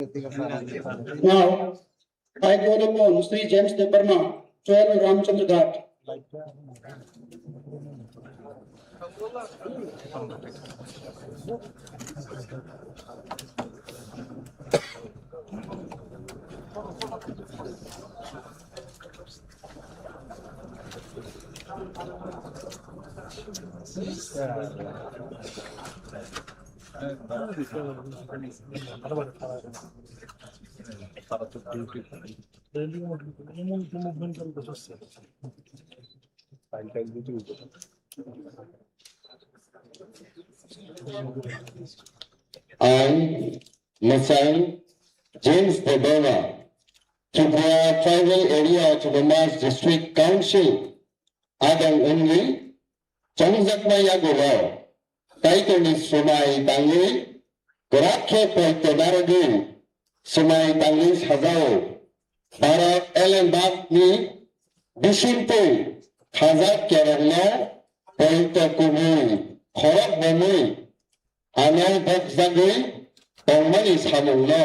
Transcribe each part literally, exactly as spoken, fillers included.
Now, I call upon Shri James Debbarma, twelve Ramchandra Ghat. Ang Masang James Debbarma, Tripura Tribal Area Autonomous District Council adang wngwi chongjakma yagulo Kaitorni swmai tangwi kwrak khe poito narwgwi swmai tangwi sajao. Bharat Allenbach ni bisingtwi khajak kerongno poito kubui khorok bomwi ano bokjagwi tongmani samungno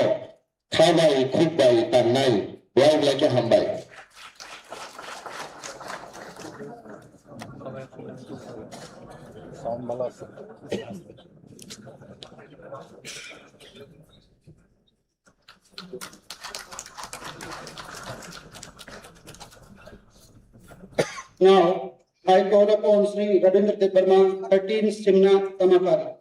kha bai khuk bai tangnai. Belai belai khe hambai. Now, I call upon Shri Rabindra Debbarma, thirteen Simna Tamakar.